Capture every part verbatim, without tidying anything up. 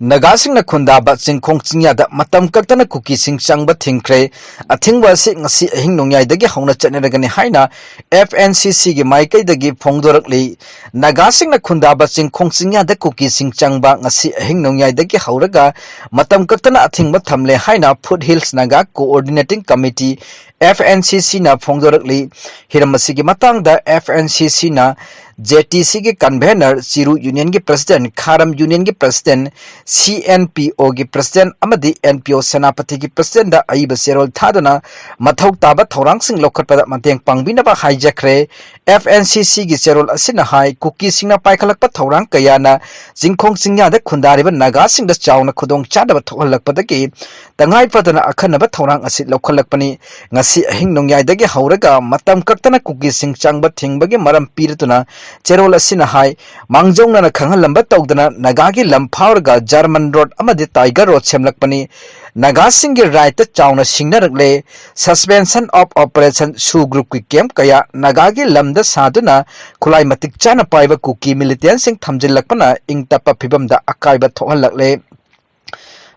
ꯅꯥꯒꯥꯁꯤꯡꯅ ꯈꯨꯟꯗꯥꯕ ꯆꯤꯡꯈꯣꯡ ꯆꯤꯡꯌꯥꯗ ꯃꯇꯝ ꯀꯛꯇꯅ ꯀꯨꯀꯤꯁꯤꯡ ꯆꯪꯕ ꯊꯤꯡꯈ꯭ꯔꯦ꯫ ꯑꯊꯤꯡꯕ ꯑꯁꯤ ꯉꯁꯤ ꯑꯍꯤꯡ ꯅꯣꯡꯌꯥꯏꯗꯒꯤ ꯍꯧꯅ ꯆꯠꯅꯔꯒꯅꯤ ꯍꯥꯏꯅ F N C C ꯒꯤ ꯃꯥꯏꯀꯩꯗꯒꯤ ꯐꯣꯡꯗꯣꯔꯛꯂꯤ꯫ ꯅꯥꯒꯥꯁꯤꯡꯅ ꯈꯨꯟꯗꯥꯕ ꯆꯤꯡꯈꯣꯡ ꯆꯤꯡꯌꯥꯗ ꯀꯨꯀꯤꯁꯤꯡ ꯆꯪꯕ ꯉꯁꯤ ꯑꯍꯤꯡ ꯅꯣꯡꯌꯥꯏꯗꯒꯤ ꯍꯧꯔꯒ ꯃꯇꯝ ꯀꯛꯇꯅ ꯑꯊꯤꯡꯕ ꯊꯝꯂꯦ ꯍꯥꯏꯅ Foot Hills Naga Coordinating Committee, F N C C ꯅ ꯐꯣꯡꯗꯣꯔꯛꯂꯤ꯫ ꯍꯤꯔꯝ ꯑꯁꯤꯒꯤ ꯃꯇꯥꯡꯗ F N C C ꯅ J T C ꯒꯤ convener, ꯆꯤꯔꯨ Union ꯒꯤ president, ꯈꯥꯔꯝ Union ꯒꯤ president, C N P O ꯒꯤ president ꯑꯃꯗꯤ N P O ꯁꯦꯅꯥꯄꯇꯤꯒꯤ president ꯗ ꯑꯏꯕ ꯆꯦꯔꯣꯜ ꯊꯥꯗꯨꯅ ꯃꯊꯧ ꯇꯥꯕ ꯊꯧꯔꯥꯡꯁꯤꯡ ꯂꯧꯈꯠꯄꯗ ꯃꯇꯦꯡ ꯄꯥꯡꯕꯤꯅꯕ ꯍꯥꯏꯖꯈ꯭ꯔꯦ꯫ F N C C ꯒꯤ ꯆꯦꯔꯣꯜ ꯑꯁꯤꯅ ꯍꯥꯏ, ꯀꯨꯀꯤꯁꯤꯡꯅ ꯄꯥꯏꯈꯠꯂꯛꯄ ꯊꯧꯔꯥꯡ ꯀꯌꯥꯅ ꯆꯤꯡꯈꯣꯡ ꯆꯤꯡꯌꯥꯗ ꯈꯨꯟꯗꯥꯔꯤꯕ ꯅꯥꯒꯥꯁꯤꯡꯗ ꯆꯥꯎꯅ ꯈꯨꯗꯣꯡꯆꯥꯗꯕ ꯊꯣꯛꯍꯜꯂꯛꯄꯗꯒꯤ ꯇꯉꯥꯏ ꯐꯗꯅ ꯑꯈꯟꯅꯕ ꯊꯧꯔꯥꯡ ꯑꯁꯤ ꯂꯧꯈꯠꯂꯛꯄꯅꯤ꯫ ꯉꯁꯤ ꯑꯍꯤꯡ ꯅꯣꯡꯌꯥꯏꯗꯒꯤ ꯍꯧꯔꯒ ꯃꯇꯝ ꯀꯛꯇꯅ ꯀꯨꯀꯤꯁꯤꯡ ꯆꯪꯕ ꯊꯤꯡꯕꯒꯤ ꯃꯔꯝ ꯄꯤꯔꯗꯨꯅ ꯆꯦꯔꯣꯜ ꯑꯁꯤꯅ ꯍꯥꯏ, ꯃꯥꯡꯖꯧꯅꯅ ꯈꯪꯍꯜꯂꯝꯕ ꯇꯧꯗꯅ ꯅꯥꯒꯥꯒꯤ ꯂꯝ ꯐꯥꯎꯔꯒ German road ꯑꯃꯗꯤ Tiger Road ꯁꯦꯝꯂꯛꯄꯅꯤ꯫ ꯅꯥꯒꯥꯁꯤꯡꯒꯤ right ꯇ ꯆꯥꯎꯅ ꯁꯤꯡꯅꯔꯛꯂꯦ꯫ Suspension of Operation, SoO group ꯀꯤ camp ꯀꯌꯥ ꯅꯥꯒꯥꯒꯤ ꯂꯝꯗ ꯁꯥꯗꯨꯅ ꯈꯨꯠꯂꯥꯏ ꯃꯇꯤꯛ ꯆꯥꯅ ꯄꯥꯏꯕ ꯀꯨꯀꯤ militant ꯁꯤꯡ ꯊꯝꯖꯤꯜꯂꯛꯄꯅ ꯏꯪ ꯇꯞꯄ ꯐꯤꯕꯝꯗ ꯑꯀꯥꯏꯕ ꯊꯣꯛꯍꯜꯂꯛꯂꯦ꯫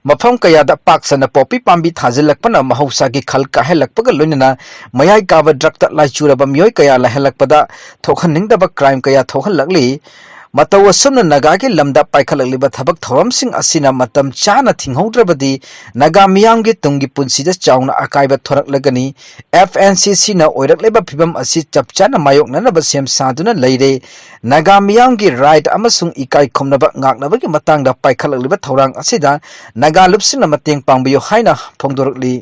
ꯃꯐꯝ ꯀꯌꯥꯗ ꯄꯥꯛ ꯁꯟꯅ ꯄꯣꯄꯤ ꯄꯥꯝꯕꯤ ꯊꯥꯖꯤꯜꯂꯛꯄꯅ ꯃꯍꯧꯁꯥꯒꯤ ꯈꯜ ꯀꯥꯏꯍꯜꯂꯛꯄꯒ ꯂꯣꯏꯅꯅ ꯃꯌꯥꯏ ꯀꯥꯕ drug ꯇ ꯂꯥꯏꯆꯨꯔꯕ ꯃꯤꯑꯣꯏ ꯀꯌꯥ ꯂꯩꯍꯜꯂꯛꯄꯗ ꯊꯣꯛꯍꯟꯅꯤꯡꯗꯕ crime ꯀꯌꯥ ꯊꯣꯛꯍꯜꯂꯛꯂꯤ꯫ ꯃꯇꯧ ꯑꯁꯨꯝꯅ ꯅꯥꯒꯥꯒꯤ ꯂꯝꯗ ꯄꯥꯏꯈꯠꯂꯛꯂꯤꯕ ꯊꯕꯛ ꯊꯧꯔꯝꯁꯤꯡ ꯑꯁꯤꯅ ꯃꯇꯝ ꯆꯥꯅ ꯊꯤꯡꯍꯧꯗ꯭ꯔꯕꯗꯤ ꯅꯥꯒꯥ ꯃꯤꯌꯥꯝꯒꯤ ꯇꯨꯡꯒꯤ ꯄꯨꯟꯁꯤꯗ ꯆꯥꯎꯅ ꯑꯀꯥꯏꯕ ꯊꯣꯔꯛꯂꯒꯅꯤ꯫ F N C C ꯅ ꯑꯣꯏꯔꯛꯂꯤꯕ ꯐꯤꯕꯝ ꯑꯁꯤ ꯆꯞ ꯆꯥꯅ ꯃꯥꯌꯣꯛꯅꯅꯕ ꯁꯦꯝ ꯁꯥꯗꯨꯅ ꯂꯩꯔꯦ꯫ ꯅꯥꯒꯥ ꯃꯤꯌꯥꯝꯒꯤ right ꯑꯃꯁꯨꯡ ꯏꯀꯥꯏ ꯈꯨꯝꯅꯕ ꯉꯥꯛꯅꯕꯒꯤ ꯃꯇꯥꯡꯗ ꯄꯥꯏꯈꯠꯂꯛꯂꯤꯕ ꯊꯧꯔꯥꯡ ꯑꯁꯤꯗ ꯅꯥꯒꯥ ꯂꯨꯞꯁꯤꯡꯅ ꯃꯇꯦꯡ ꯄꯥꯡꯕꯤꯌꯨ ꯍꯥꯏꯅ ꯐꯣꯡꯗꯣꯔꯛꯂꯤ꯫